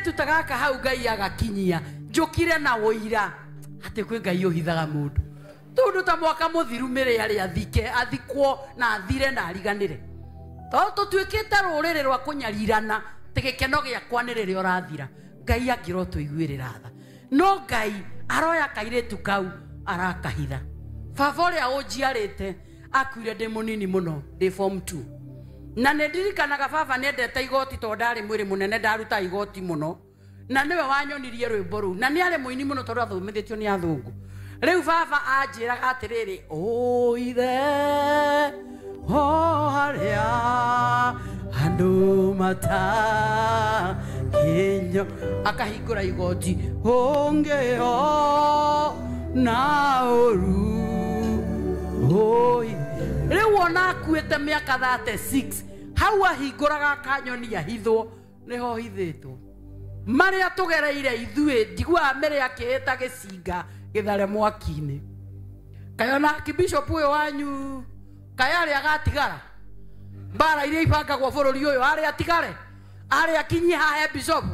Kairĩtu ta gaka hau Ngai agakinyia njũkire na ũira atĩ kwĩ Ngai ũhithaga mũndũ. Tondũ ta mwaka mũthiru mĩrĩ arĩ athike athikwo na athire na ariganĩre. Tondũ tũtuĩkĩte rũrĩrĩ rwa kũnyarirana atĩ gĩkeno gĩakwa nĩ rĩrĩa ũrathira. Ngai angĩrotũiguĩrĩra tha. No Ngai aroya kairĩtu kau arakahitha. Baba ũrĩa ũnjiarĩte akuire ndĩ mũnini mũno ndĩ form 2. Na nĩ ndirikanaga baba nĩendete igoti tondũ ndarĩ mwĩrĩ mũnene ndaruta igoti mũno. Na nĩwe wanyonirie rwĩmbo rũu. Na nĩ arĩ mũini mũno tondũ athomithĩtio nĩ athũngũ. Rĩu baba anjĩraga atĩrĩrĩ, o ithe o harĩa andũ matakinyo akahingũra igoti ũngĩo na ũru oi. Rĩu ona akuĩte mĩaka 36 hau ahingũraga akanyonia hithwo nĩho hithĩtwo. Marĩa tũgereire ithuĩ njiguaga mĩrĩ akĩhĩta gĩcinga gĩthare mwaki-inĩ. Kaĩ ona Archbishop ũyũ wanyu kaĩ arĩa agatigara mbara iria ibangagwo bũrũri ũyũ arĩa atigare arĩa akinyie haha he bishop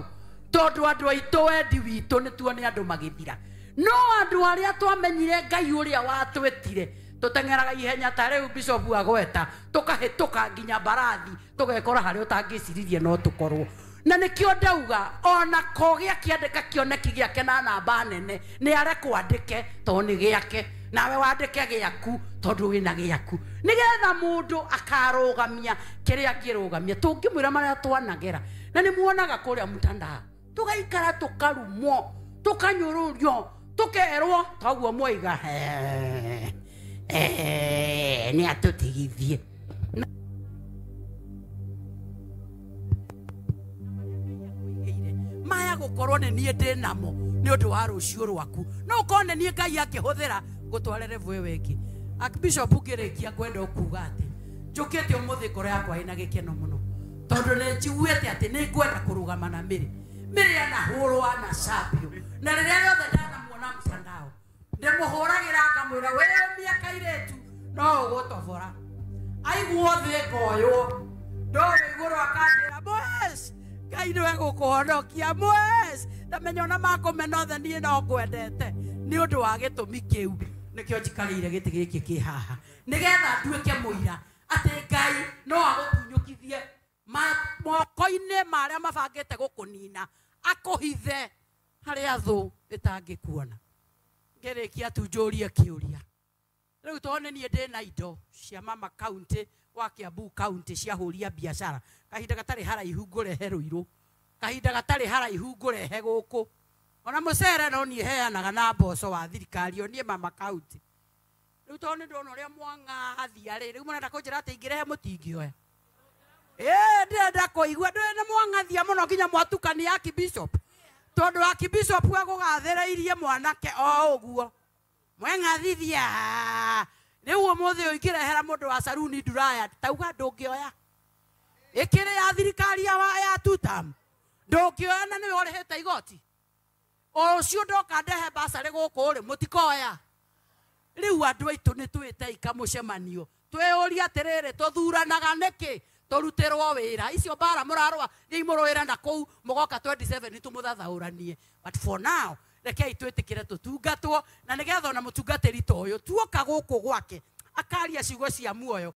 tondũ andũ aitũ wendi witũ nĩ tuone andũ magĩthira. No andũ arĩa twamenyire Ngai ũrĩa watwĩtire tũteng'eraga ihenya ta rĩu bishop agweta tũkahĩtũka nginya mbarathi tũgekora harĩa ũtangĩciririe no tũkorwo. Na nĩkĩo ndauga ona ko gĩakĩandĩka kĩoneki gĩake na namba nene nĩ arekwo andĩke tondũ nĩ gĩake nawe wandĩke gĩaku tondũ wĩna gĩaku nĩgetha mũndũ akarũgamia kĩrĩa angĩrũgamia. Tũngĩmwĩra marĩa twanagera na nĩ muonaga kũrĩa mtandao tũgaikara tũkarumwo tũkanyũrũrio tũkerwo toguo mwaiga nĩ atũtigithie. Maya gũkorwo nĩ niĩ ndĩ namo nĩ ũndũ wa rũciũ rwaku no ũkorwo nĩ niĩ Ngai akĩhũthĩra gũtwarere vwe wengĩ. Archbishop ngĩrĩkia ngwenda kuuga atĩ njũkĩte ũmũthĩ ngoro yakwa ĩna gĩkeno mũno tondũ nĩ njiguĩte atĩ nĩ ngwenda kũrũgama na Mĩrĩ. Mĩrĩ anahũrwo anacambio na rĩrĩa rĩothe ndanamuona mtandao ndĩmũhũragĩra ngamwĩra wĩ mĩaka irĩtu no ũgũtobora. Aiguo thĩ ngoywo ndoĩ igũrũ akanjĩra Moses Ngai nĩwe gũkũhonokia Moses ndamenya ona makũmena othe niĩ no ngwendete. Nĩ ũndũ wa gĩtũmi kĩu nĩkĩo njikarĩire gĩtĩ gĩkĩ kĩ haha nĩgetha nduĩke mũira atĩ Ngai no agũtunyũkithie moko-inĩ marĩa mabangĩte gũkũnina akũhithe harĩa thũ ĩtangĩkuona. Ngĩrĩkia tu njũrie kĩũria rĩu tondũ nĩ niĩ ndĩna indo cia mama county wa Kiambu county cia hũria biacara kahinda gatarĩ haraihu ngũrehe Rũirũ kahinda gatarĩ haraihu ngũrehe gũkũ ona mũcere no niĩ heanaga na mboco wa thirikari o niĩ mama county. Rĩu tondũ nĩ ndona ũrĩa mwang'athia rĩ rĩu mũrenda kũnjĩra atĩ ingĩrehe mũtingĩoya. Ndĩrenda kũigua ndũĩ nĩ mwang'athia mũno nginya mwatukania Archbishop tondũ Archbishop egũgathĩrĩirie mwanake o ũguo mweng'athithia. Rĩu ũmũthĩ ũyũ ingĩrehera mũndũ wa saruni nduraya tauga ndũngĩoya ĩkĩrĩ ya thirikari ya tutam ndũngĩoya na nĩwe ũrĩhĩte igoti. Ũcio ndoka ndehe basarĩ gũkũ rĩ mũtikoya. Rĩu andũ aitũ nĩ twĩte ikamũcemanio twĩyũrie atĩrĩrĩ tũthuranaga nĩkĩ tũrutĩrwo wĩra icio mbara mũrarũa thiĩi mũrũĩre na kũu mũgoka 27 tũmũthathaũranie. But for now rekei twĩtĩkĩre tũtungatwo na nĩgetha ona mũtungatĩri ta ũyũ tuoka gũkũ gwake akaria ciugo cia muoyo.